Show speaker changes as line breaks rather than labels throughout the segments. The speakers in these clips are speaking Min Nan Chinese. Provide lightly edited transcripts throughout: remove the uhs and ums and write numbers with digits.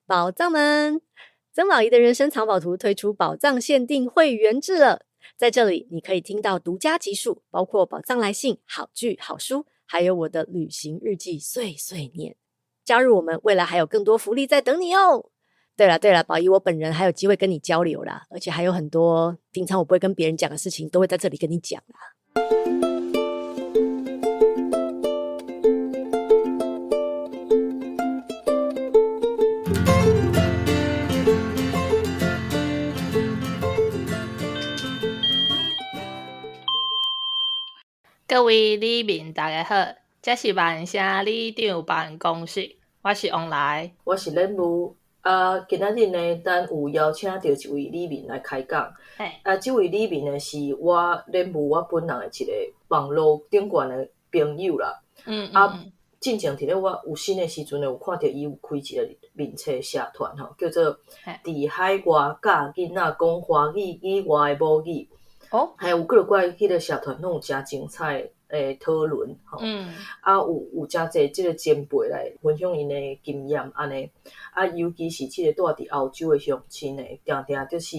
寶藏們，曾寶儀的人生藏寶圖推出寶藏限定會員制了。在這裡，你可以聽到獨家集數，包括寶藏來信、好劇、好書，還有我的旅行日記碎碎念。加入我們，未來還有更多福利在等你哦。對了對了，寶儀我本人還有機會跟你交流啦，而且還有很多平常我不會跟別人講的事情，都會在這裡跟你講啦。
各位里民，大家好，這是萬聲里長辦公室，我是王來，
我是任務。啊，今仔日呢，咱有邀請著一位里民來開講。啊，這位里民呢，是我任務我本人的一個網路頂懸的朋友啦。啊，進前佇咧我有新的時陣呢，有看著伊有開一個面冊社團吼，叫做佇海外教囡仔講華語以外的母語。還有閣落過彼個社團攏有誠精彩的討論吼。啊，有誠濟這個前輩來分享𪜶的經驗按呢。啊，尤其是這個住佇歐洲的鄉親呢，定定就是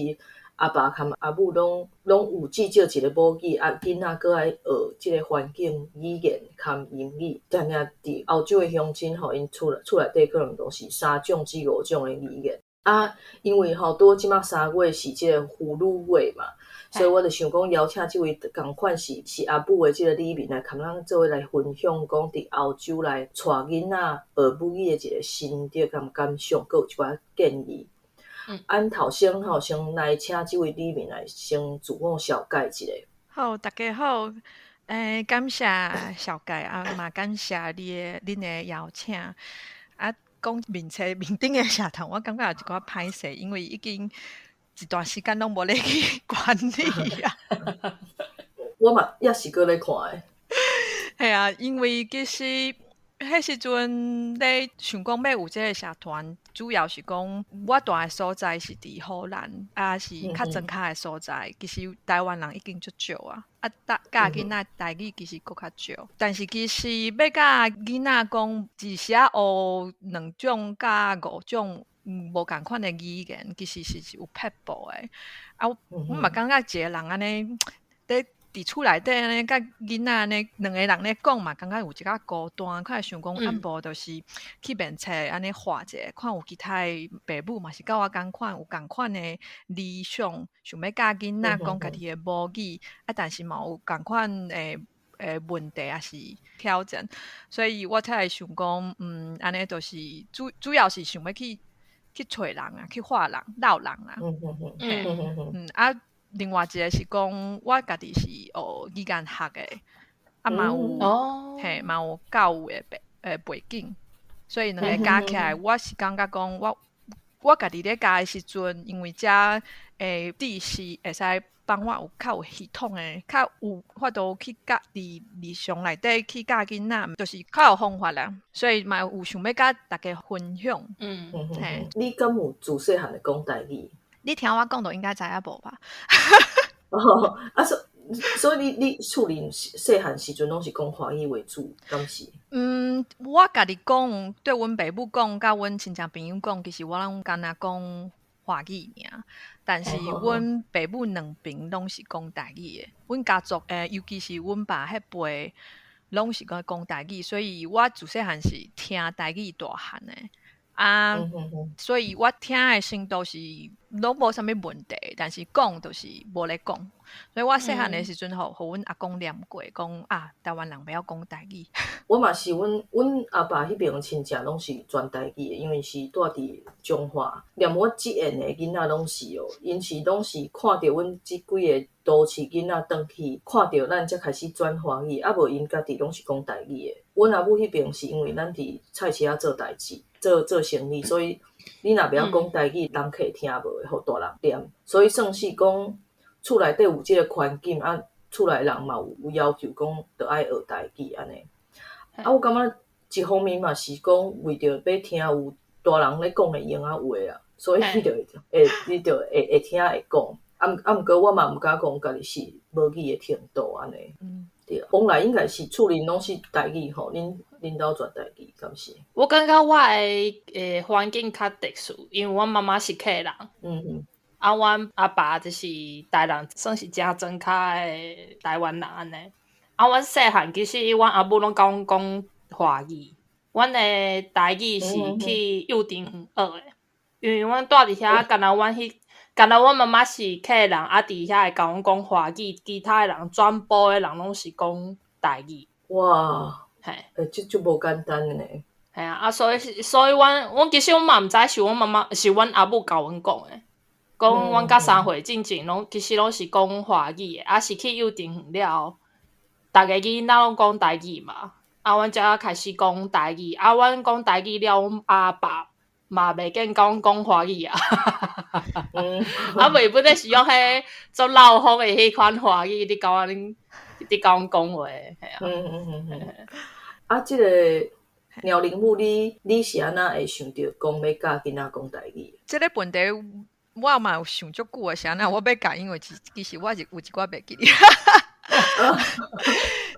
阿爸含阿母攏有至少一個母語，啊，囡仔閣愛學這個環境語言含英語。定定佇歐洲的鄉親吼，𪜶厝內底可能都是三種至五種的語言。啊，因為吼，拄好這擺3月是這個婦女月嘛，所以我就想講邀請這位仝款是阿母的這個里民來，共咱做伙來分享，講佇歐洲來帶囡仔學母語的一個心得佮感想，閣有一寡建議。按頭先吼，先來請這位里民來先自我紹介一下。
好，大家好，感謝紹介啊，嘛感謝恁的邀請啊。講面冊面頂的社團，我感覺有一寡歹勢，因為已經一段時間攏無咧去管理啊。
我嘛也是閣咧看的。
嘿啊，因為其實彼時陣咧想講欲有這個社團，主要是講我住的所在是佇荷蘭，啊是較莊跤的所在，其實台灣人已經足少啊。啊，教囡仔台語其實閣較少，但是其實欲教囡仔講，一時仔學兩種佮五種無仝款的語言，其實是有撇步的。啊，我嘛感覺一個人按呢，佇厝內底按呢，佮囡仔按呢，兩个人咧講嘛，感覺有一寡孤單，較會想講，啊無就是去面冊按呢畫一下，看有其他的爸母嘛是佮我仝款，有仝款的理想，想欲教囡仔講家己的母語，啊，但是嘛有仝款的問題抑是挑戰，所以我才會想講，按呢就是主要是想欲去揣人啊，去畫人、鬥人啊。啊。另外一個是講，我家己是學語言學的，啊嘛有，嘿嘛有教育的背景，所以兩個加起來，我是感覺講，我家己咧教的時陣，因為遮的知識會使幫我有較有系統的，較有法度去教佇日常內底去教囡仔，就是較有方法啦，所以嘛有想欲佮大家分享。嘿。
你敢有自細漢就講台語？
你聽我講，就應該知影無吧？
哦，啊，所以你厝裡細漢時陣攏是講華語為主，敢是？
我家己講，對阮爸母講，佮阮親戚朋友講，其實我攏干焦講華語爾。但是阮爸母兩邊攏是講台語的，阮家族尤其是阮爸彼輩，攏是講台語，所以我自細漢是聽台語大漢的。啊，所以我聽的程度是攏無啥物問題，但是講就是無咧講。所以我細漢的時陣吼，予阮阿公念過，講啊，台灣人袂曉講台語。
我嘛是，阮阿爸彼邊親戚攏是全台語的，因為是住佇彰化。連我這緣的囡仔攏是哦，𪜶是攏是看著阮這幾个都市囡仔轉去，看著咱才開始轉華語，啊無𪜶家己攏是講台語的。阮阿母彼邊是因為咱佇菜市仔做代誌。做生意，所以你若袂曉講台語，人客聽無，會予大人念。所以算是講厝內底有這個環境，啊，厝內人嘛有要求講，著愛學台語按呢。啊，我感覺一方面嘛是講為著欲聽有大人咧講的閒仔話啦，所以你就會，你就會聽會講。啊，毋過我嘛毋敢講家己是母語的程度按呢。對，往來應該是厝裡攏是台語吼，恁兜全台語，敢是？
我感覺我的環境較特殊，因為阮媽媽是客人，啊，阮阿爸就是台人，算是誠莊跤的台灣人按呢。啊，阮細漢其實阮阿母攏教阮講華語，阮的台語是去幼稚園學的，因為阮住佇遐，干焦阮彼，干焦阮媽媽是客人，啊，佇遐會教阮講華語，其他的人全部的人攏是講台語。
哇，
嘿，
欸，這足無簡單的呢。
嘿啊，啊，所以阮其實阮嘛毋知是阮媽媽是阮阿母教阮講的，講阮甲3歲進前攏其實攏是講華語的，啊是去幼稚園了後，逐个囡仔攏講台語嘛，啊，阮才開始講台語，啊，阮講台語了，阮阿爸嘛袂見講講華語啊，啊，袂本來是用彼足老風的彼款華語佇教阮佇教阮講話，嘿啊。
啊，這個貓鈴母，你是按怎會想著講欲教囡仔講台語？
這个問題我嘛有想足久的，是按怎我欲教，因為其實我是有一寡袂記得。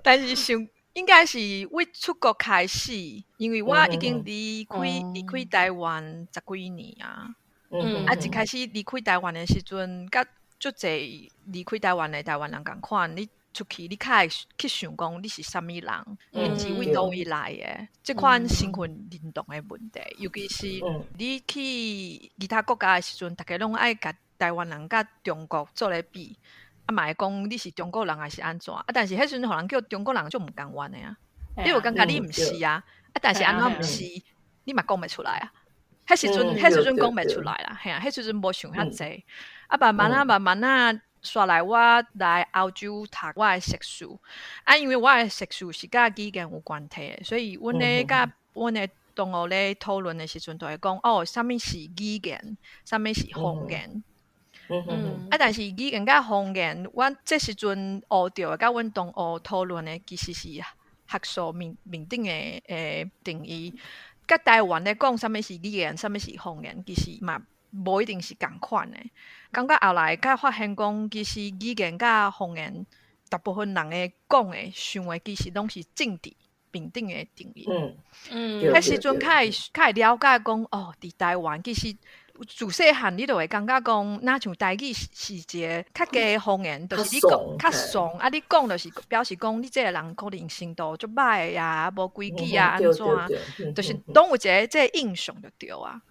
但是想應該是為出國開始，因為我已經離開台灣十幾年啊。啊，一開始離開台灣的時陣，佮足濟離開台灣的台灣人仝款，你出去你較會去想講你是啥物人，你是為佗位來的，這款身份認同的問題，尤其是你去其他國家的時陣，逐家攏愛共台灣人佮中國做咧比，啊嘛會講你是中國人還是按怎？啊，但是彼時陣予人叫中國人足毋甘願的啊，你會感覺你毋是啊，啊，但是按怎毋是，你嘛講袂出來啊。彼時陣講袂出來啦，嘿啊，彼時陣無想遐濟，啊，慢慢啊，慢慢啊，煞來我來歐洲讀我的碩士，啊，因為我的碩士是佮語言有關係的，所以阮咧佮阮的同學咧討論的時陣，就會講哦，啥物是語言，啥物是方言。啊，但是語言佮方言，阮這時陣學著的，佮阮同學討論的，其實是學術面面頂的定義。佮台灣咧講啥物是語言，啥物是方言，其實嘛無一定是仝款的。感覺後來才發現講，其實語言佮方言，大部分人的講的、想的，其實攏是政治面頂的定義。彼時陣較會了解講，哦，佇台灣其實自細漢你就會感覺講，若像台語是一个較低的方言，就是你講較慫，啊，你講就是表示講你這个人可能程度足歹啊，無規矩啊，按怎，就是攏有一个這个印象就對啊。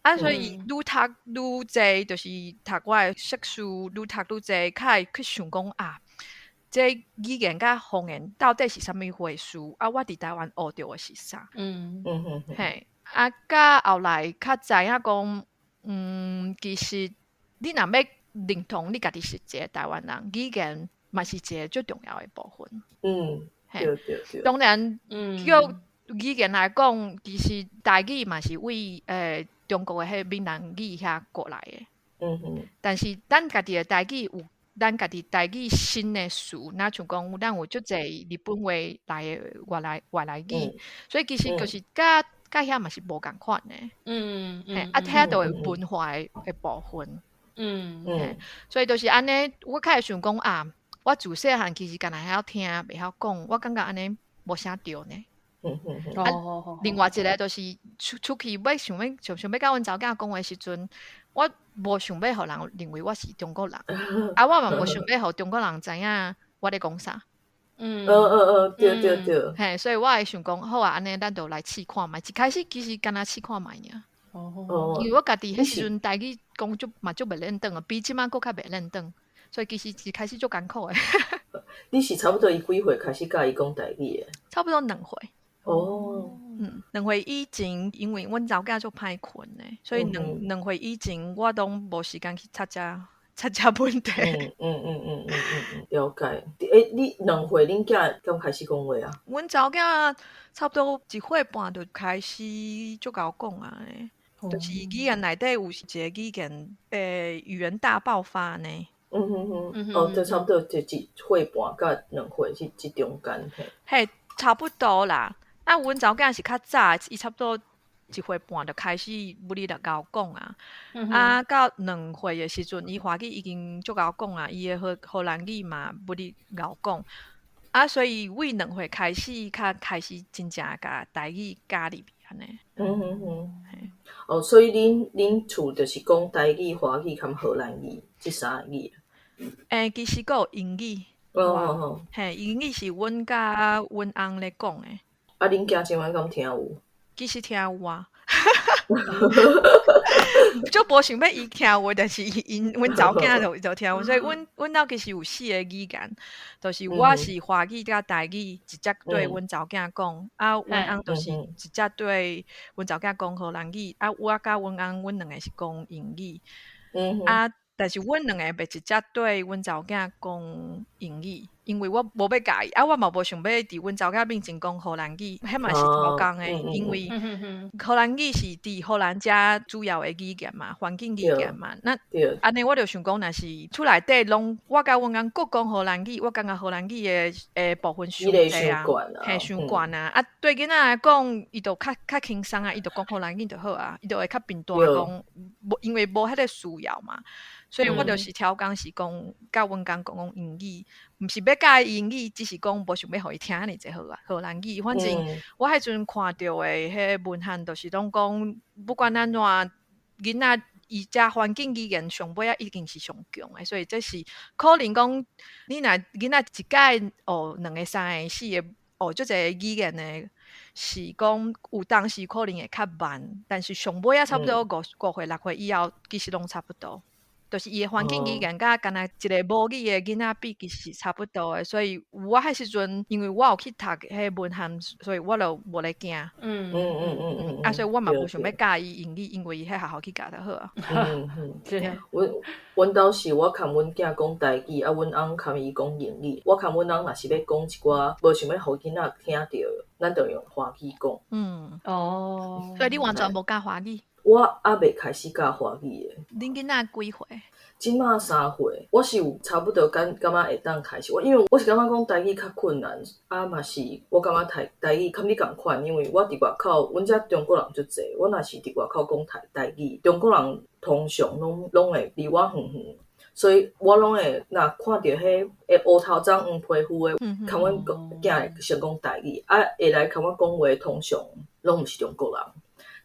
啊，所以愈讀愈濟，就是讀我的碩士，愈讀愈濟，較會去想講啊，這語言佮方言到底是啥物回事？啊，我佇台灣學著的是啥？嘿，啊，佮後來較知影講，其實你若欲認同你家己是一个台灣人，語言嘛是一个足重要的部分。當然，叫語言來講，其實台語嘛是為中國的彼閩南語遐過來的。但是咱家己的台語有咱家己台語新的詞，若像講咱有足濟日本話來的外來語，所以其實就是佮遐嘛是無仝款的。啊，遐就有文化的部分。所以就是按呢，我較會想講啊，我自細漢其實干焦會曉聽，袂曉講，我感覺按呢無啥對呢。啊，另外一个就是出去欲想欲想想欲佮阮查某囝講話時陣，我無想欲予人認為我是中國人，啊，我嘛無想欲予中國人知影我咧講啥。嘿，所以我會想講，好啊，按呢咱就來試看覓。一開始其實干焦試看覓爾。因為我家己彼時陣台語講足嘛足袂輪轉啊，比這馬閣較袂輪轉，所以其實一開始足艱苦的。
你是差不多伊幾歲開始教伊講台語的？
差不多2歲。
哦。
2歲以前，因為阮查某囝足歹睏的，所以兩歲以前我攏無時間去插這問題。
了解。欸，你2歲恁囝敢開始講話啊？
阮查某囝差不多1歲半就開始足𠢕講啊，就是語言內底有一个語言大爆發呢。
哦，就差不多就1歲半佮2歲這中間嘿。
嘿，差不多啦。啊，阮查某囝是較早，伊差不多1歲半就開始無哩來𠢕講啊。啊，到2歲的時陣，伊華語已經足𠢕講啊，伊的荷蘭語嘛無哩𠢕講。啊，所以為2歲開始，較開始真正共台語教入去按呢。
哦，所以恁厝就是講台語、華語含荷蘭語這三个語。
其實閣有英語。
哦。
嘿，英語是阮佮阮翁咧講的。
啊，恁囝這擺敢聽有？
其實聽有啊。足無想欲伊聽有，但是𪜶阮查某囝就聽有，所以阮兜其實有四个語言，就是我是華語佮台語直接對阮查某囝講，啊，阮翁就是直接對阮查某囝講荷蘭語，啊，我佮阮翁阮兩个是講英語，啊，但是阮兩個袂直接對阮查某囝講英語，因為我無欲教伊，啊，我嘛無想欲佇阮查某囝面前講荷蘭語，彼嘛是頭工的，因為荷蘭語是佇荷蘭遮主要的語言嘛，環境語言嘛。那按呢，我就想講，若是厝內底攏我佮阮翁閣講荷蘭語，我感覺荷蘭語的部分傷濟啊，嘿，傷懸啊。啊，對囡仔來講，伊就較輕鬆啊，伊就講荷蘭語就好啊，伊就會較貧惰講，無因為無彼個需要嘛。所以我就是超工是講，佮阮翁講英語，毋是欲教伊英語，只是講無想欲予伊聽爾濟好啊，荷蘭語。反正我彼陣看著的彼文獻，就是攏講，不管按怎，囡仔伊遮環境語言上尾仔已經是上強的，所以這是可能講，你若囡仔一屆學兩个、三個、四個，學足濟語言的，是講有當時可能會較慢，但是上尾仔差不多五歲6歲以後，其實攏差不多。就是伊的環境語言佮敢若一个母語的囡仔比，其實是差不多的。所以我彼時陣，因為我有去讀彼文獻，所以我就無咧驚。啊，所以我嘛無想欲教伊英語，因為伊彼學校去教就好啊。
阮兜是我含阮囝講台語，啊，阮翁含伊講英語。我含阮翁若是欲講一寡無想欲予囡仔聽著，咱就用華語講。
所以你完全無教華語？
我猶未開始教華語的。
恁囡仔幾歲？
這馬3歲，我是有差不多感覺會當開始。我因為我是感覺講台語較困難，啊嘛是我感覺台語含你仝款，因為我佇外口，阮遮中國人足濟，我若是佇外口講台語，中國人通常攏會離我遠遠，所以我攏會若看著彼會烏頭鬃黃皮膚的，含阮囝會先講台語，啊會來含我講話，通常攏毋是中國人，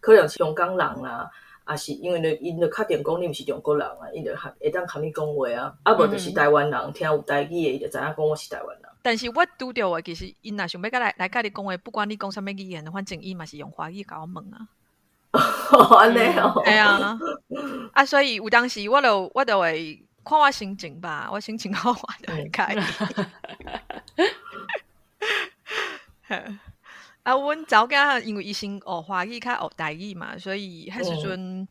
可能是香港人啦。啊是因為咧，𪜶就確定講你毋是中國人啊，𪜶就會當含你講話啊。啊無就是台灣人，聽有台語的，伊就知影講我是台灣人。
但是我拄著的其實，𪜶若想欲來佮你講話，不管你講啥物語言，反正伊嘛是用華語共我問啊。
按呢哦。
嘿啊。啊，所以有當時我就會看我心情吧，我心情好，我就會共伊。啊，阮查某囝因為伊先學華語，較學台語嘛，所以彼時陣，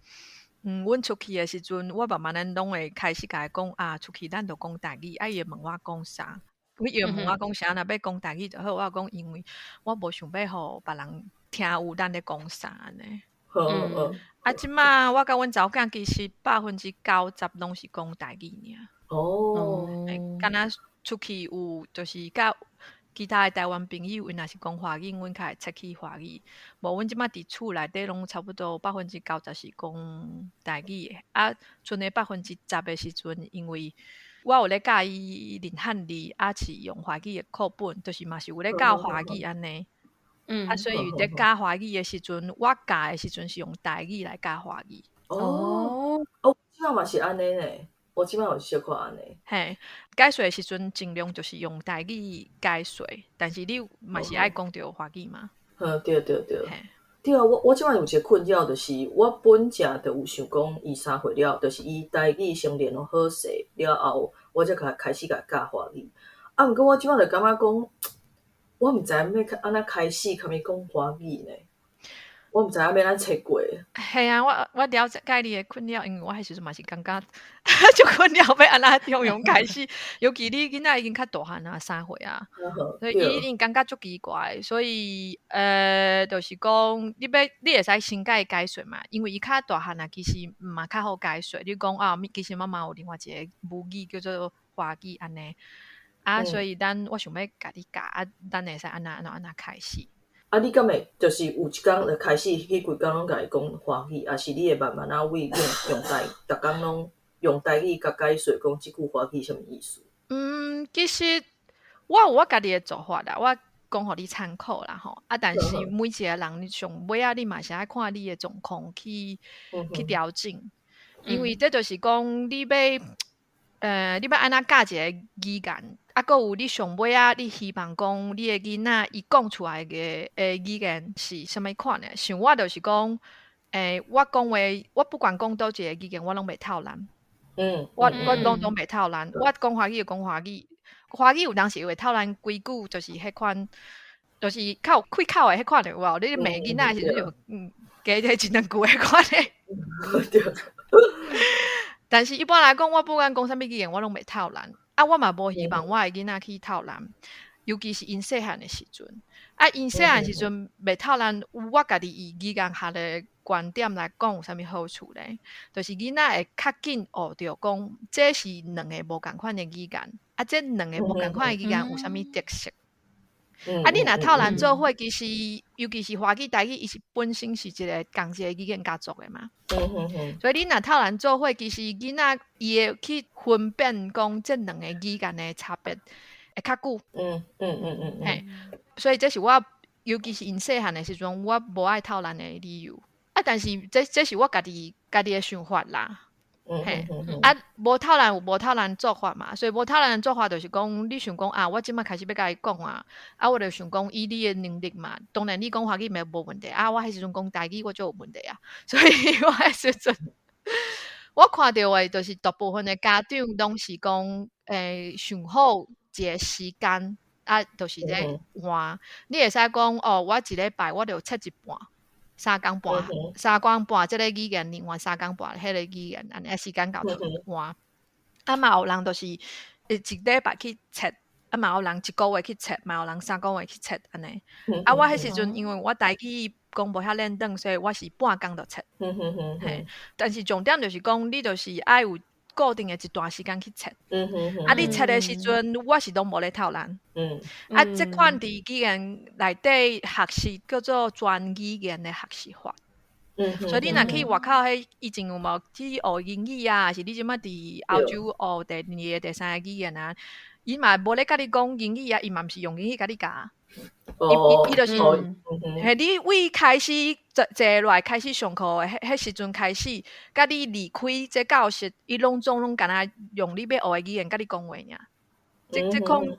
阮出去的時陣，我慢慢仔攏會開始共伊講啊，出去咱就講台語，啊，伊會問我講啥，伊會問我講啥，若欲講台語就好，我講因為我無想欲予別人聽有咱咧講啥按呢。啊，這馬我佮阮查某囝其實90%攏是講台語爾。敢若出去有就是佮其他的台灣朋友，𪜶若是講華語，阮較會切去華語。無，阮這馬佇厝內底攏差不多90%是講台語的。啊，賰的10%的時陣，因為我有咧教伊認漢字，啊是用華語的課本，就是嘛是有咧教華語按呢。啊，所以咧教華語的時陣，我教的時陣是用台語來教華語。
哦，哦，這馬嘛是按呢呢。我這馬有小可按呢。
嘿，解說的時陣盡量就是用台語解說，但是你嘛是愛講著華語嘛。
對對對。對啊，我這馬有一個困擾，就是我本正就有想講，伊3歲了，就是伊台語先練好勢了後，我才開始共教華語。啊，毋過我這馬就感覺講，我毋知影欲按怎開始共伊講華語呢。我毋知影欲按怎切過。
嘿啊，我了解你的困擾，因為我彼時陣嘛是感覺足困擾，欲按怎中用開始，尤其你囡仔已經較大漢啊，3歲啊，所以伊已經感覺足奇怪，所以就是講你會使先共伊解說嘛，因為伊較大漢啊，其實嘛較好解說。你講啊，其實媽媽有另外一個母語叫做華語按呢，啊，所以咱我想欲共你教，啊，咱會使按怎按怎按怎開始。
啊，你敢會就是有一工就開始彼規工攏共伊講華語，抑是你會慢慢仔為用台，逐工攏用台語共解說講這句華語啥物意思？
其實我有我家己的做法啦，我講予你參考啦吼。啊，但是每一個人上尾仔，你嘛是愛看你的狀況去調整，因為這就是講你欲按怎教一个語言，啊，閣有你上尾仔，你希望講你的囡仔伊講出來的語言是啥物款的？像我就是講，我講話，我不管講佗一个語言，我攏袂偷懶。我攏總袂偷懶。我講華語就講華語，華語有當時會偷懶幾句，就是彼款，就是較有開口的彼款的有無？你罵囡仔的時陣就加這一兩句彼款的。
對。
但是一般來講，我不管講啥物語言，我攏袂偷懶。啊，我嘛無希望我的囡仔去偷懶，尤其是𪜶細漢的時陣。啊，𪜶細漢時陣袂偷懶，我家己以語言學的觀點來講，有啥物好處咧？就是囡仔會較緊學著講，這是兩个無仝款的語言。啊，這兩个無仝款的語言有啥物特色？啊，你若偷懶做伙，其實尤其是華語、台語，伊是本身是一个仝一個語言家族的嘛。所以你若偷懶做伙，其實囡仔伊會去分辨講這兩个語言的差別會較久。嘿，所以這是我尤其是𪜶細漢的時陣，我無愛偷懶的理由。啊，但是這是我家己的想法啦。嘿，啊，無偷懶有無偷懶做法嘛，所以無偷懶做法就是講，你想講啊，我這擺開始欲共伊講啊，啊，我就想講以你的能力嘛，當然你講華語嘛無問題，啊，我彼時陣講台語我就有問題啊，所以我彼時陣我看著的就是大部分的家長攏是講，想好一个時間，啊，就是咧換，你會使講哦，我一禮拜我就切一半。三工半，三工半，這个語言，另外三工半，彼个語言，按呢時間到就換。啊嘛有人就是一禮拜去切，啊嘛有人一個月去切，嘛有人3個月去切，按呢。啊，我彼時陣因為我台語講無遐輪轉，所以我是半工就切。嘿，但是重點就是講，你就是愛有固定的一段時間去切。啊，你切的時陣，我是攏無咧偷懶。啊，這款佇語言內底學習叫做全語言的學習法。所以你若去外口，彼以前有無去學英語啊？還是你這擺佇歐洲學第二个、第三个語言啊？伊嘛無咧共你講英語啊，伊嘛毋是用英語共你教。伊就是，嘿，你為開始坐落來開始上課的彼時陣開始，佮你離開這教室，伊攏總攏敢若用你欲學的語言共你講話爾。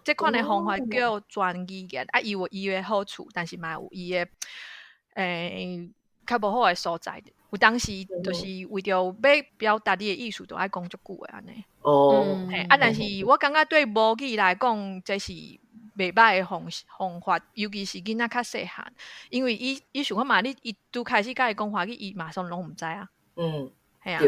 這款的方法叫全語言，啊，伊有伊的好處，但是嘛有伊的較無好的所在。有當時就是為著欲表達你的意思，就愛講足久的按呢。嘿，啊，但是我感覺對母語來講，這是袂䆀的方法，尤其是囡仔較細漢，因為伊想看覓，你伊拄開始共伊講華語，伊馬上攏毋知啊。嘿啊。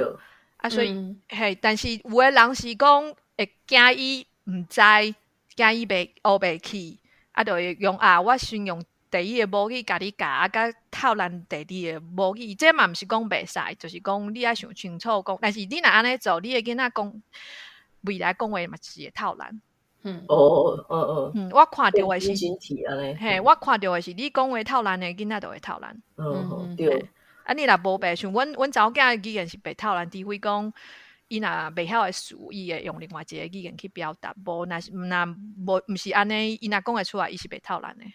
啊，所以嘿，但是有的人是講會驚伊毋知，驚伊袂學袂去，啊，就會用啊，我先用第一个母語共你教，啊，佮透難第二个母語，這嘛毋是講袂使，就是講你愛想清楚講。但是你若按呢做，你的囡仔講未來講話嘛是會透難。我看著的是，嘿，我看著的是你講話透難的囡仔就會透難。
對。
啊，你若無白，像阮查某囝語言是袂透難，除非講伊若袂曉的詞，伊會用另外一个語言去表達。無，若是若無毋是按呢，伊若講會出來，伊是袂透難的。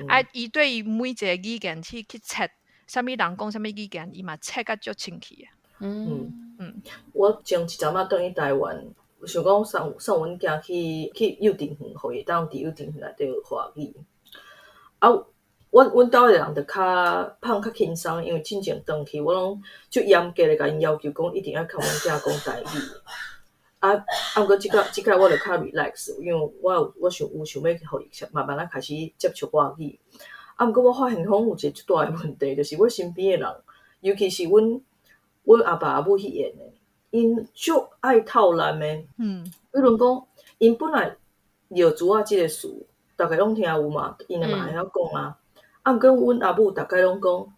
啊，伊對每一个語言去切，啥物人講啥物語言，伊嘛切甲足清氣的。
我前一陣仔轉去台灣，想講送阮囝去幼稚園，予伊會當佇幼稚園內底學華語。啊，阮兜的人就較放較輕鬆，因為進前轉去，我攏足嚴格的共𪜶要求講，一定愛共阮囝講台語。啊，毋過這擺我就較 relax，因為我有我想有想欲予伊慢慢仔開始接觸外語。啊，毋過我發現講有一個足大的問題，就是我身邊的人，尤其是阮阿爸阿母彼緣的，𪜶足愛透難的。比如講，𪜶本來尿苴仔這个詞，逐家攏聽有嘛，𪜶嘛會曉講啊。啊，毋過阮阿母逐擺攏講，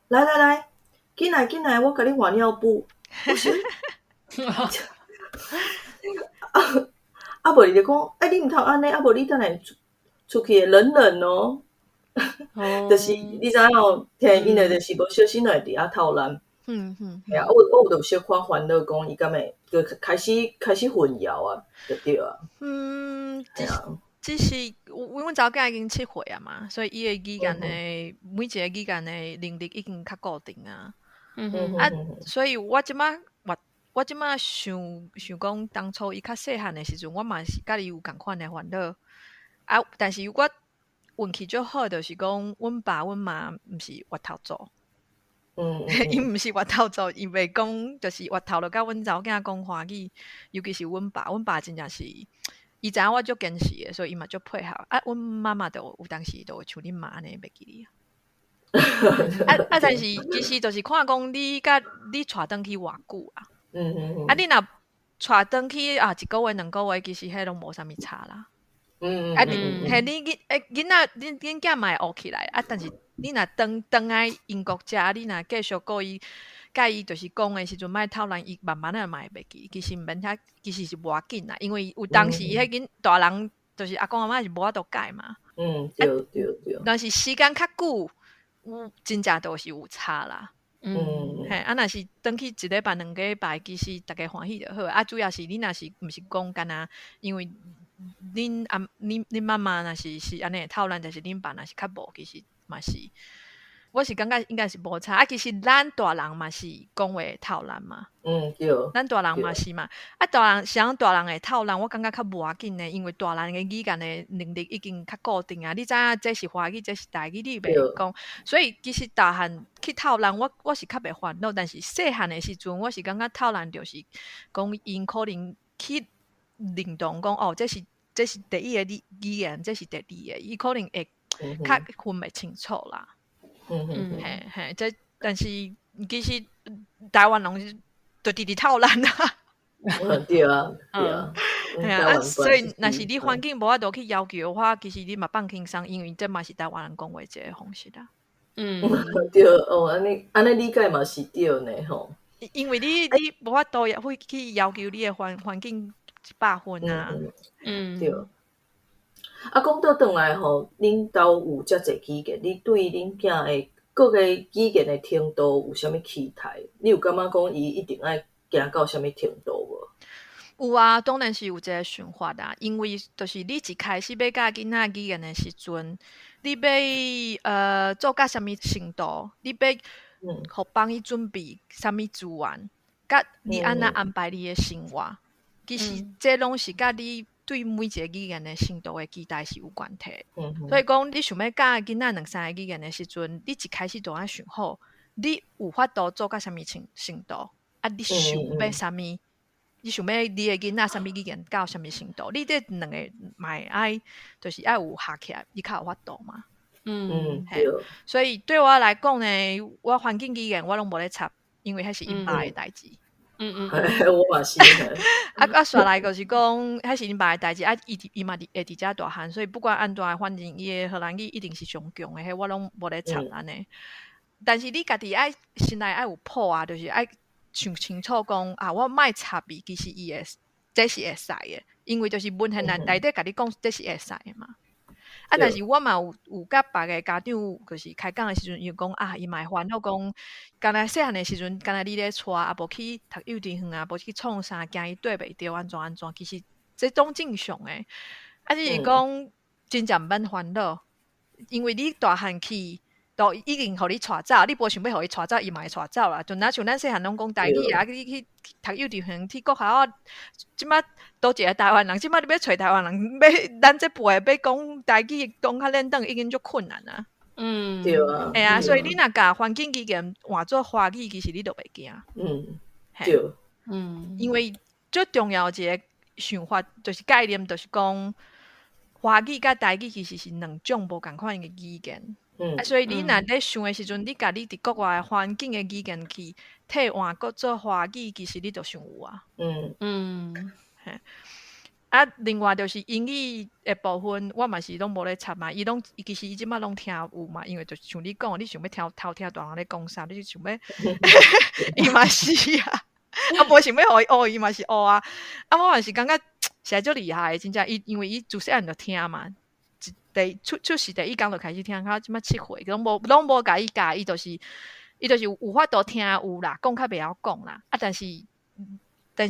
來來來，緊來緊來，我共你換尿布。我想，啊，無伊就講，欸，你毋通按呢，啊無你等下出去會冷冷哦。就是你知影吼，聽𪜶的就是無小心就會佇遐透難。嘿啊，我有小可烦恼讲伊敢會就開始混淆啊，就對啊。
只只是阮查某囝已經7歲啊嘛，所以伊的語言的每一個語言的能力已經較固定啊。啊，所以我這擺想想講，當初伊較細漢的時陣，我嘛是佮伊有仝款的煩惱。啊，但是我運氣足好，就是講阮爸阮媽毋是越頭族。伊毋是越頭族，伊袂講，就是越頭就佮阮查某囝講華語，尤其是阮爸，阮爸真正是，伊知影我足堅持的，所以伊嘛足配合。啊，阮媽媽就有當時就像恁媽按呢，袂記得啊。啊啊！但是其實就是看講你佮你帶轉去偌久啊。啊，你若帶轉去啊，一個月兩個月，其實彼攏無啥物差啦。啊，你嘿，你囡欸囡仔，恁囡仔嘛會學起來啊。但是你若轉轉來英國遮，你若繼續顧伊，佮伊就是講的時陣，莫偷懶，伊慢慢仔嘛會袂記。其實毋免遐，其實是無要緊啦，因為有當時彼囡大人就是阿公阿嬤是無法度改嘛。
對對對。
但是時間較久，有真正都是有差啦。嘿，啊，若是轉去一禮拜、兩禮拜，其實逐家歡喜就好。啊，主要是你若是毋是講干焦，因為恁阿恁恁媽媽若是是按呢偷懶，但是恁爸若是較無，其實嘛是，我是感覺應該是無差。啊，其實咱大人嘛是講話偷懶嘛。
對。
咱大人嘛是嘛。啊，大人啥人大人會偷懶，我感覺較無要緊呢，因為大人的語言的能力已經較固定啊。你知影這是華語，這是台語，你袂講。所以其實大漢去偷懶，我是較袂煩惱。但是細漢的時陣，我是感覺偷懶就是講𪜶可能去認同講哦，這是第一個語言，這是第二個，伊可能會較分袂清楚啦。嘿嘿，這但是其實台灣人是就直直偷懶啊。
對啊，對啊。
嘿啊，所以若是你環境無法度去要求的話，其實你嘛放輕鬆，因為這嘛是台灣人講話一個方式啊。
對哦，按呢理解嘛是對呢吼。
因為你無法度也會去要求你的環境100分啊。
對。啊，講倒轉來吼，恁兜有遮濟語言，你對恁囝的各個語言的程度有啥物期待？你有感覺講伊一定愛行到啥物程度無？
有啊，當然是有這個想法啊。因為就是你一開始欲教囡仔語言的時陣，你欲做到啥物程度？你欲予幫伊準備啥物資源？佮你按怎安排你的生活？其實這攏是佮你對每一個語言的程度的期待是有關係。所以講，你想欲教囡仔兩三個語言的時陣，你一開始就愛想好，你有法度做到啥物程度？啊，你想欲啥物？你想欲你的囡仔啥物語言到啥物程度？你這兩個嘛會愛，就是愛有合起來，你較有法度嘛。
對。
所以對我來講呢，我環境語言我攏無咧插，因為彼是𪜶爸的代誌。
我嘛是。
啊啊，煞來就是講，彼是𪜶爸的代誌，啊，伊嘛會佇遮大漢，所以不管按怎，反正伊的荷蘭語一定是上強的，彼我攏無咧插按呢。但是你家己愛心內愛有譜啊，就是愛想清楚講啊，我莫插伊，其實伊會這是會使的，因為就是文獻內底共你講這是會使的嘛。啊，但是我嘛有佮別个家長，就是開講的時陣，伊講啊，伊嘛會煩惱講，敢若細漢的時陣，敢若你咧帶，啊無去讀幼稚園啊，無去創啥，驚伊對袂著按怎按怎，其實這攏正常的。啊，只是講真正毋免煩惱，因為你大漢去，都已經予你帶走，你無想欲予伊帶走，伊嘛會帶走啦。就若像咱細漢攏講台語啊，你去讀幼稚園，去國校啊，這擺佗一个台灣人，這擺你欲揣台灣人，欲咱這輩的欲講台語講較輪轉，已經足困難啊。
對啊。
嘿啊，所以你若共環境語言換做華語，其實你就袂驚。
對。
因為最重要一個想法就是概念，就是講華語佮台語其實是兩種無仝款的語言。啊，所以你若咧想的時陣，你共你佇國外環境的語言去替換，閣做華語，其實你就想有啊。嘿。啊，另外就是英語的部分，我嘛是攏無咧插嘛，伊攏其實伊這擺攏聽有嘛，因為就像你講，你想欲聽偷聽大人咧講啥，你就想欲，伊嘛是啊，啊無想欲予伊學，伊嘛是學啊。啊，我嘛是感覺實在足厲害的，真正伊因為伊自細漢就聽嘛。第出出世第一工就開始聽，到這擺7歲，攏無共伊教，伊就是伊就是有法度聽有啦，講較袂曉講啦。啊，但是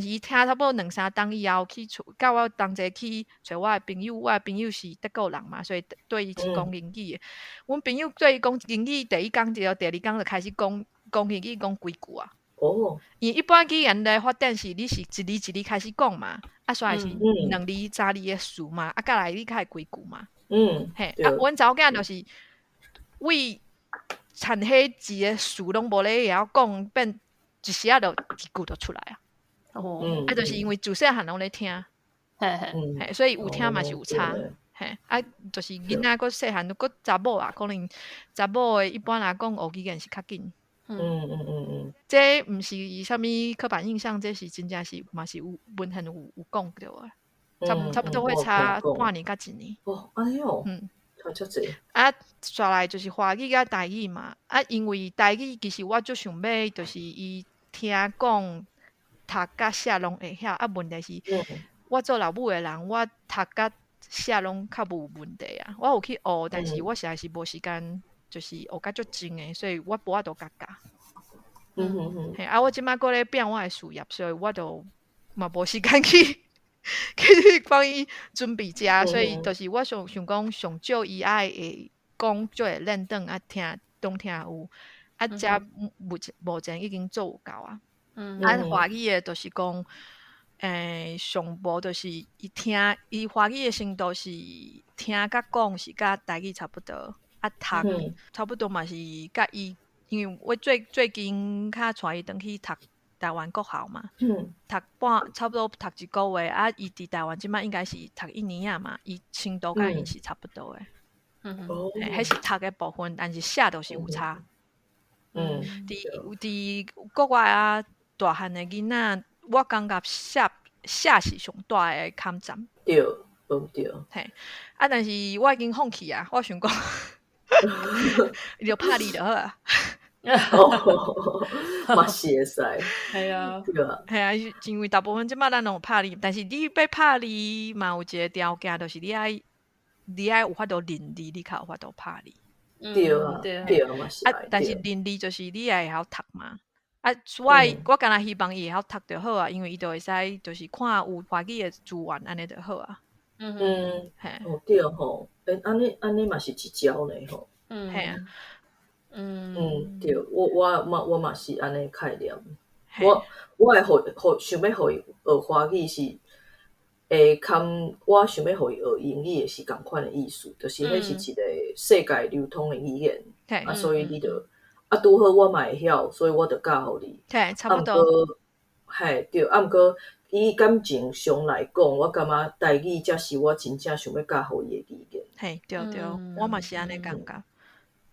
伊聽差不多兩三冬以後去厝，佮我同齊去揣我的朋友，我的朋友是德國人嘛，所以對伊是講英語的。阮朋友對伊講英語，第一工就第二工就開始講講英語，講幾句啊。因為一般語言的發展是你是一字一字開始講嘛，啊，煞是兩字三字的詞嘛，啊，再來你較會規句嘛。嘿，啊，阮查某囝就是為田彼一个詞攏無咧會曉講，變一時仔就一句就出來啊。啊，就是因為自細漢攏咧聽，嘿，所以有聽嘛是有差。嘿，啊，就是囡仔閣細漢，閣查某啊，可能查某的一般來講學語言是較緊。這毋是啥物刻板印象，這是真正是嘛是有文獻有講著的，差不多會差半年佮一年。
哦，按呢哦。差遮濟。
啊，煞來就是華語佮台語嘛。啊，因為台語其實我足想欲，就是伊聽講、讀佮寫攏會曉。啊，問題是，我做老母的人，我讀佮寫攏較無問題啊。我有去學，但是我實在是無時間，就是學甲足精的，所以我無法度共教。嘿，啊，我這擺閣咧拼我的事業，所以我就嘛無時間去幫伊準備這，所以就是我想想講，上少伊愛會講，就會輪轉啊，聽攏聽有，啊，這目前已經做有夠啊。啊，華語的就是講，上無就是伊聽，伊華語的程度是聽佮講是佮台語差不多，啊，讀差不多嘛是佮伊，因為我最近較帶伊轉去讀台灣國校嘛，讀半差不多讀一個月，啊，伊佇台灣這擺應該是讀一年仔嘛，伊程度佮𪜶是差不多的。彼是讀的部分，但是寫就是有差。佇國外啊，大漢的囡仔，我感覺寫寫是上大的坎站。
對，無對。
嘿，啊，但是我已經放棄啊，我想講，伊就拍字就好啊。
嘛是會使。
係啊。
對啊。
嘿啊，因為大部分這擺咱攏有拍字，但是你欲拍字嘛有一個條件，就是你愛有法度認字，你較有法度拍字。
對啊，對啊，嘛是。
啊，但是認字就是你愛會曉讀嘛。啊，我我敢若希望伊會曉讀就好啊，因為伊就會使就是看有華語的資源，按呢就好啊。嘿。
哦對吼，欸，按呢嘛是一招呢吼。
嘿啊。
對，我嘛是按呢概念。我會予想欲予伊學華語是，會堪我想欲予伊學英語的是仝款的意思，就是彼是一個世界流通的語言，啊，所以你就啊拄好我嘛會曉，所以我就教予你。
嘿，差不多。
啊，毋過，嘿，對，啊，毋過以感情上來講，我感覺台語才是我真正想欲教予伊的語言。
嘿，對對，我嘛是按呢感覺。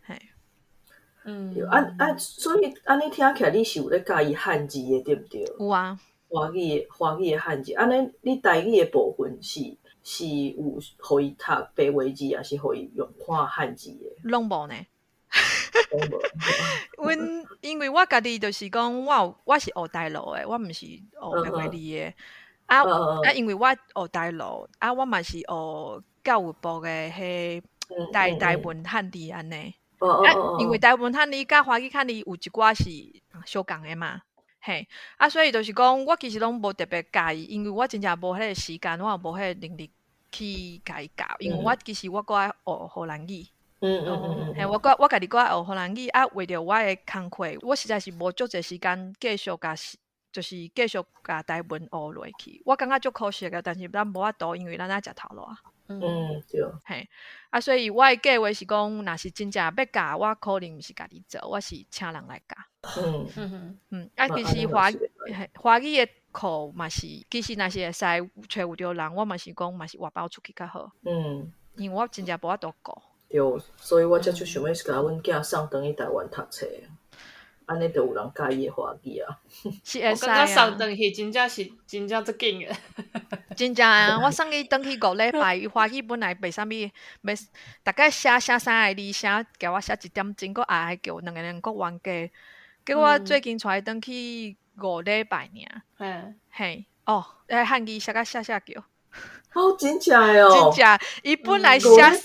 嘿。
對，啊啊，所以按呢聽起來你是有咧教伊漢字的，對毋對？
有啊。
華語的漢字，按呢你台語的部分是有予伊讀白話字，抑是予伊用看漢字的？
攏無呢。
攏無。
阮因為我家己就是講，我是學大陸的，我毋是學白話字的。啊啊，因為我學大陸，啊，我嘛是學教育部的彼台文漢字按呢。啊，因為台文漢字佮華語漢字有一寡是相仝的嘛，嘿，啊，所以就是講，我其實攏無特別佮伊，因為我真正無彼個時間，我也無彼個能力去共伊教，因為我其實我閣愛學荷蘭語。嘿，我家己閣愛學荷蘭語，啊，為著我的工課，我實在是無足濟時間繼續共，就是繼續共台文學落去。我感覺足可惜的，但是咱無法度，因為咱愛食頭路。
對。
嘿，啊，所以我的計劃是講，若是真正欲教，我可能毋是家己做，我是請人來教。啊，其實華語的課嘛是，其實若是會使揣有著人，我嘛是講嘛是外包出去較好。因為我真正無法度顧。
對，所以我才就想欲共阮囝送轉去台灣讀冊，按呢就有人教伊的華語啊。
是會使
我感覺
啊。
送轉去真正是真正足緊的。
真正啊！我送伊轉去5禮拜，伊華語本來袂啥物，袂大概寫三个字，寫共我寫一點鐘，閣愛叫兩个人閣冤家。結果我最近帶伊轉去五禮拜爾。嘿，哦，彼漢字寫甲寫寫叫。
哦，真正的哦。
真正，伊本來寫三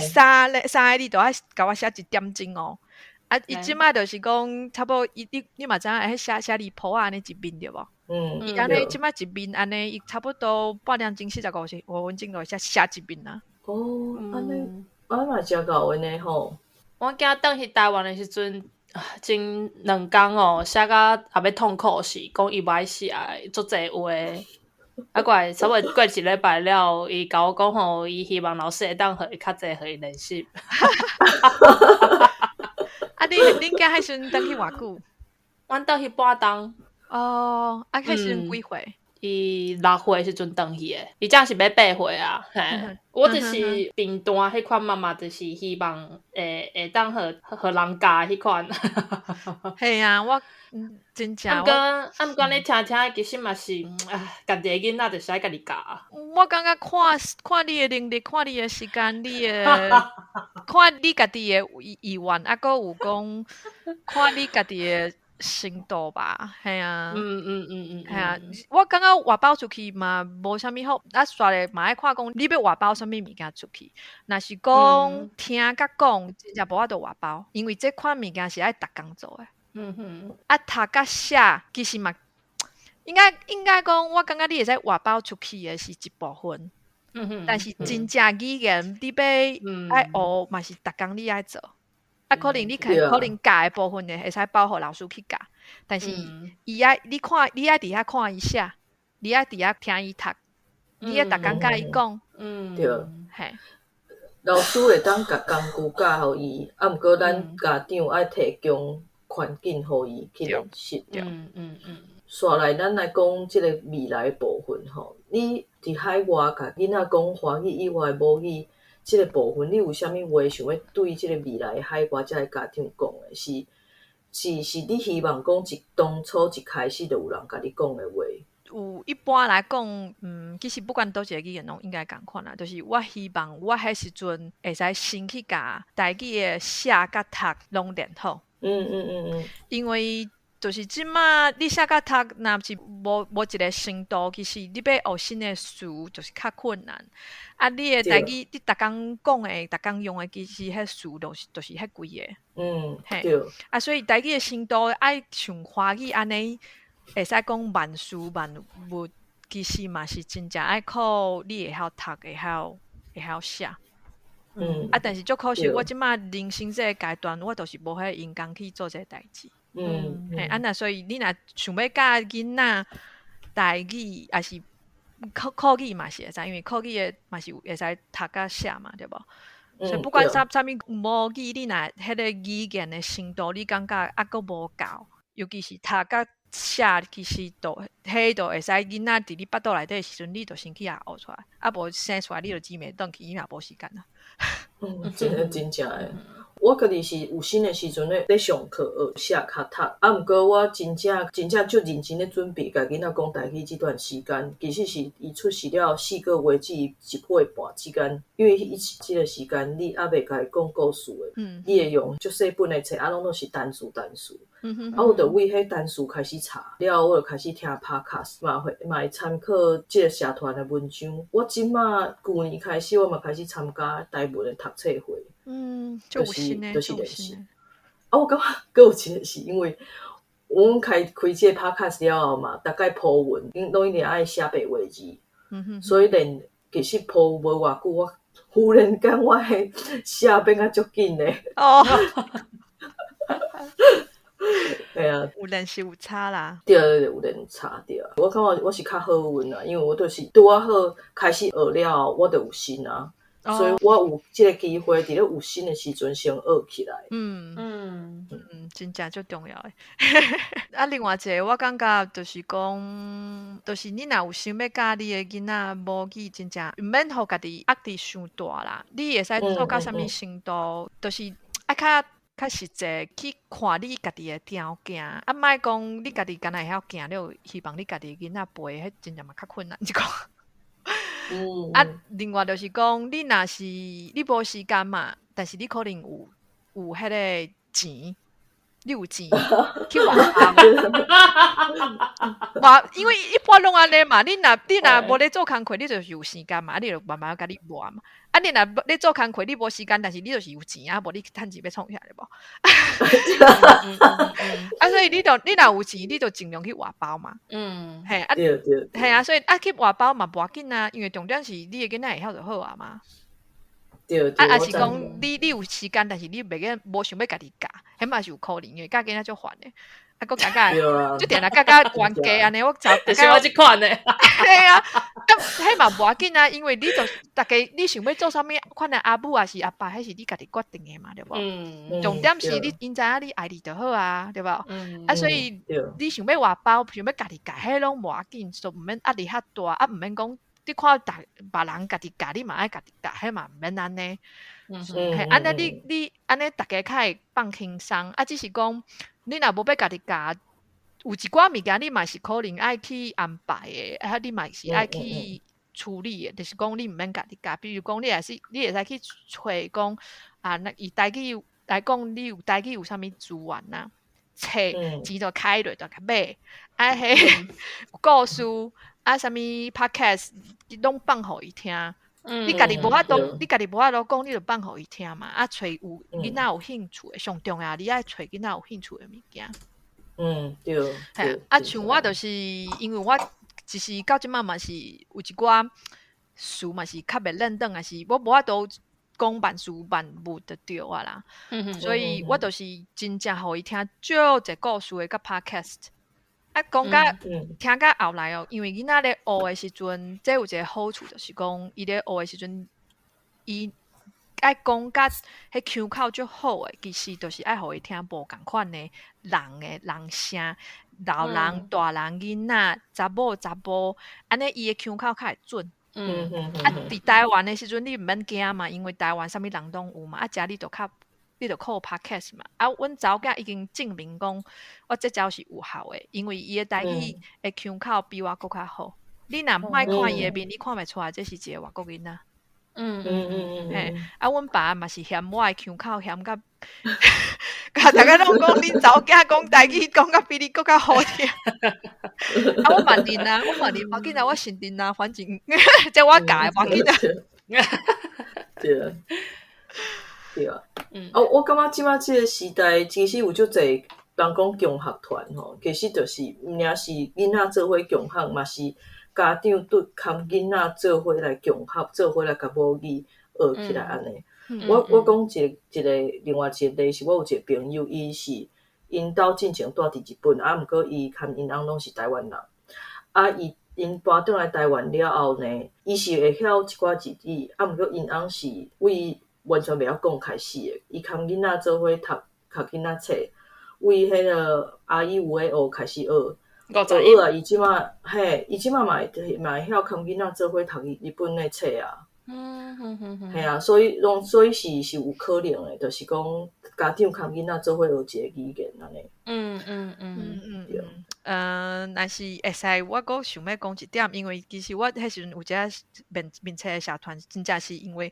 三個三個字，就愛共我寫一點鐘哦。啊，啊，伊這擺就是講，差不多伊你你嘛知影，彼寫寫字簿按呢一面對無？
嗯。
伊按呢這擺一面按呢，伊差不多半點鐘45分鐘就會寫寫一面啊。
哦，按呢，啊嘛誠𠢕的呢吼。
阮囝轉去台灣的時陣，前兩工哦，寫甲也欲痛苦死，講伊無愛寫，足濟話。啊，過來差不多過一禮拜了，伊共我講吼，伊希望老師會當予伊較濟予伊練習。
啊，你恁囝彼時陣轉去偌久？
阮轉去半冬。
哦，啊，彼時陣幾歲？
伊6歲時陣轉去的，伊這是欲8歲啊。嘿，我就是平淡彼款媽媽，就是希望會會當予予人教彼款。
嘿啊，我真正。
啊毋過，啊毋過你聽聽，其實嘛是，啊，家己的囡仔就是愛家己教。
我感覺看看你的能力，看你的時間，你的看你家己的意願，啊，閣有講看你家己的程度吧，嘿啊，嘿啊，我感覺外包出去嘛無啥物好，啊，煞咧嘛愛看講你欲外包啥物物件出去，若是講聽佮講，真正無法度外包，因為這款物件是愛逐工做的。啊，讀佮寫其實嘛，應該講，我感覺你會使外包出去的是一部分，但是真正語言你欲愛學嘛是逐工你愛做。啊，可能你可可能教的部分呢，會使包予老師去教，但是伊愛你看，你愛佇遐看伊寫，你愛佇遐聽伊讀，你愛逐工佮伊講，
對，
嘿。
老師會當共工具教予伊，啊，毋過咱家長愛提供環境予伊去練習。煞來，咱來講這個未來的部分吼，你佇海外共囡仔講華語以外的母語這個部分，你有啥物話想欲對這個未來海外遮的家長講的？是是是，你希望講一當初一開始就有人共你講的話？
有一般來講，其實不管佗一个語言攏應該仝款啦。就是我希望我彼時陣會使先去共台語的寫佮讀攏練好。因為就是這馬你寫佮讀，若是無一个程度，其實你欲學新的詞就是較困難。啊，你的台語，你逐工講的、逐工用的，其實彼詞就是彼幾个。嘿。啊，所以台語的程度愛像華語按呢，會使講萬事萬物，其實嘛是真正愛靠你會曉讀，會曉寫。啊，但是足可惜，我這馬人生這个階段，我就是無彼个閒工去做這个代誌。嘿，啊，若所以你若想欲教囡仔台語，抑是客語嘛是會使，因為客語的嘛是有會使讀佮寫嘛，對無？所以不管啥物母語，你若彼個語言的程度，你感覺猶閣無夠，尤其是讀佮寫，其實都彼就會使囡仔佇你腹肚內底的時陣，你就先去共學出來，啊無生出來你就姊妹轉去，伊嘛無時間啊。
嗯，真的真正的。我家己是有心的時陣咧咧上課學寫較讀，啊，毋過我真正真正足認真咧準備，共囡仔講台語這段時間，其實是伊出世了4個月至1歲半之間，因為伊這個時間你猶未共伊講故事的，你會用足細本的冊，啊，攏攏是單詞單詞。啊，我就為彼單詞開始查，了後我就開始聽 podcast，嘛會嘛會參考這個社團的文章。我這馬舊年開始，我嘛開始參加台文的讀冊會。就是就是練習。啊，我感覺閣有一個是因為，阮開開這個 podcast 了後嘛，逐擺 po 文，𪜶攏一定愛寫白話字。所以連其實 po 無偌久，我忽然間我的寫變甲足緊的。
哦。
對啊，
有練習有差啦。
對對對，有練有差對。我感覺我是較好運啦，因為我就是拄仔好開始學了後，我就有心啊。所以我有這個機會，佇咧有心的時陣先學起來。
真正足重要的。啊，另外一個我感覺就是講，就是你若有想欲教你的囡仔母語，真正毋免予家己壓力傷大啦。你會使做到啥物程度，就是愛較較實際去看你家己的條件。啊，莫講你家己敢若會曉行，你就希望你家己囡仔陪，彼真正嘛較困難一寡。啊，另外就是講，你若是你無時間嘛，但是你可能有彼個錢，你有錢去外包。嘛，因為一般攏按呢嘛，你若無咧做工課，你就是有時間嘛，你就慢慢共你活嘛。啊，你若咧做工課，你無時間，但是你就是有錢啊，無你趁錢欲創啥對無？啊，所以你若有錢，你就盡量去外包嘛。嘿啊，嘿啊，所以啊去外包嘛無要緊啊，因為重點是你的囡仔會曉就好啊嘛。啊，抑是講你有時間，但是你袂瘾無想欲家己教，彼嘛是有可能，因為教囡仔足煩的。啊，閣教教，就定定教甲冤家按呢，我就
就是我這款的。
嘿啊，啊，彼嘛無要緊啊，因為你就逐家你想欲做啥物款的阿母抑是阿爸，彼是你家己決定的嘛，對無？重點是你𪜶知影你愛你就好啊，對無？啊，所以你想欲外包，想欲家己教，彼攏無要緊，就毋免壓力遐大，啊，毋免講你看逐別人家己教，你嘛愛家己教，彼嘛毋免按呢。嘿，按呢你按呢逐家較會放輕鬆，啊，只是講你若無欲家己教，有一寡物件你嘛是可能愛去安排的，啊，你嘛是愛去處理的，就是講你毋免家己教，比如講你也是你會使去揣講啊，那以台語來講，你有台語有啥物資源啊？冊錢就開落就共買，啊，彼故事啊，啥物 podcast 攏放予伊聽。你家己無法度，你家己無法度講，你就放予伊聽嘛。啊，揣有囡仔有興趣的，上重要你愛揣囡仔有興趣的物件。嘿啊，像我就是因為我其實到這擺嘛是有一寡事嘛是較袂輪轉，抑是我無法度講萬事萬物就對啊啦。所以我就是真正予伊聽足濟故事的佮 podcast。啊，講甲聽甲後來哦，因為囡仔咧學的時陣，這有一個好處，就是講伊咧學的時陣，伊愛講甲彼腔口足好的，其實就是愛予伊聽無仝款的人的人聲，老人、大人、囡仔、查某、查埔，按呢伊的腔口較會準。啊，佇台灣的時陣，你毋免驚嘛，因為台灣啥物人攏有嘛，啊，遮你就較。你就靠 podcast 嘛，啊，阮查某囝已經證明講，我這招是有效的，因為伊的台語的腔口比我閣較好。你若莫看伊的面，你看袂出來這是一個外國囡仔。嘿，啊，阮爸嘛是嫌我的腔口嫌甲，共逐家攏講恁查某囝講台語講甲比你閣較好聽。啊，我嘛認啊，我嘛認，無要緊啊，我承認啊，反正這我教的，無要緊啊。
對啊。對啊，啊，我感覺這擺這個時代，其實有足濟人講共學團吼，其實就是毋爾是囡仔做伙共學，嘛是家長對含囡仔做伙來共學，做伙來共母語學起來按呢。我講一個另外一個例是，我有一個朋友，伊是𪜶兜進前住佇日本，啊，毋過伊含𪜶翁攏是台灣人，啊，伊𪜶搬轉來台灣了後呢，伊是會曉一寡日語，啊，毋過𪜶翁是為完全袂曉講開始的，伊含囡仔做伙讀讀囡仔冊，為彼個阿伊有欸學開始學，學啊！伊這擺嘿，伊這擺嘛會嘛會曉含囡仔做伙讀日本的冊啊。嘿啊，所以攏所以是有可能的，就是講家長含囡仔做伙學一個語言按呢。對。
若是會使，我閣想欲講一點，因為其實我彼時陣有這面面冊的社團，真正是因為。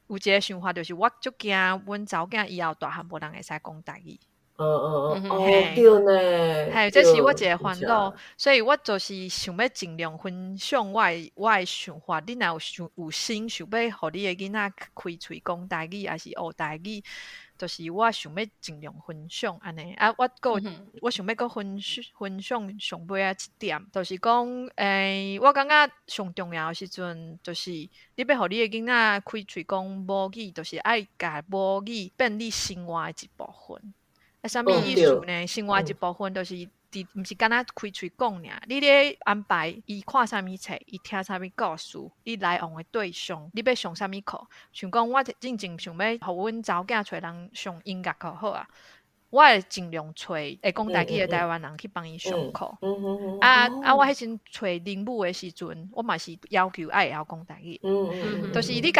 有一個想法，就是我足驚阮查某囝以後大漢無人會使講台語。
哦，對呢，
嘿，這是我一個煩惱，所以我就是想欲盡量分享我的想法。你若有想有心想欲予你的囡仔開喙講台語，抑是學台語，就是我想欲盡量分享按呢。啊，我閣我想欲閣分享上尾仔一點，就是講，我感覺上重要的時陣，就是你欲予你的囡仔開喙講母語，就是愛共母語變你生活的一部分。啊，啥物意思呢？生活一部分就是佇毋是干焦開喙講爾，你咧安排伊看啥物冊，伊聽啥物故事，你來往的對象，你欲上啥物課？像講我進前想欲予阮查某囝揣人上音樂課好啊，我會盡量揣會講台語的台灣人去幫伊上課。啊啊！我彼陣揣奶母的時陣，我嘛是要求愛會曉講台語。就是你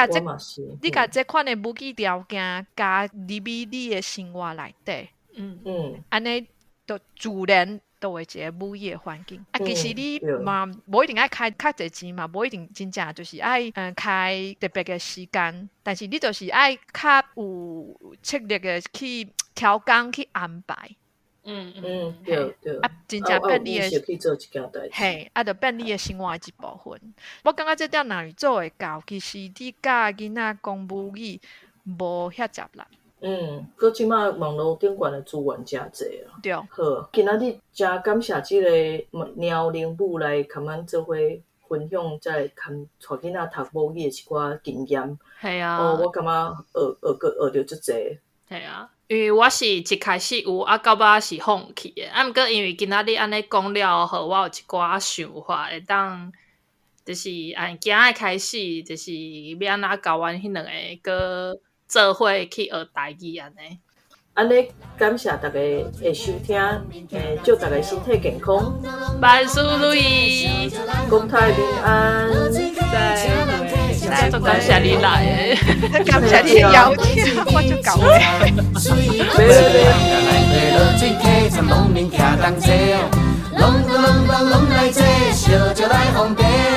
共這款的母語條件加入去你的生活內底。按呢就自然就會一個母語的環境。啊，其實你嘛無一定愛開較濟錢嘛，無一定真正就是愛開特別的時間，但是你就是愛較有策略的去調工去安排。
對對。
啊，真正變你的
去做一件代誌。
嘿，啊，就變你的生活的一部分。我感覺這點若是做會到，其實你教囡仔講母語無遐濟難。
閣這擺網路頂懸的資源誠濟啊。
對。
好，今仔日誠感謝這个貓奶母來共咱做伙分享這个含帶囡仔讀母語的一寡經驗。
係啊。
哦，我感覺學學閣學著足濟。
係啊，因為我是一開始有，啊到尾是放棄的。啊，毋過因為今仔日按呢講了後，我有一寡想法會當，就是按今仔開始，就是欲按怎教阮彼兩个閣做伙去學台語按呢。
按呢感謝大家的收聽，祝大家身體健康，
萬事如意，
國泰民安。
再會，足感謝你來的，
感謝你邀請，我足𠢕的。
攏攏攏攏來坐，燒酒來奉茶。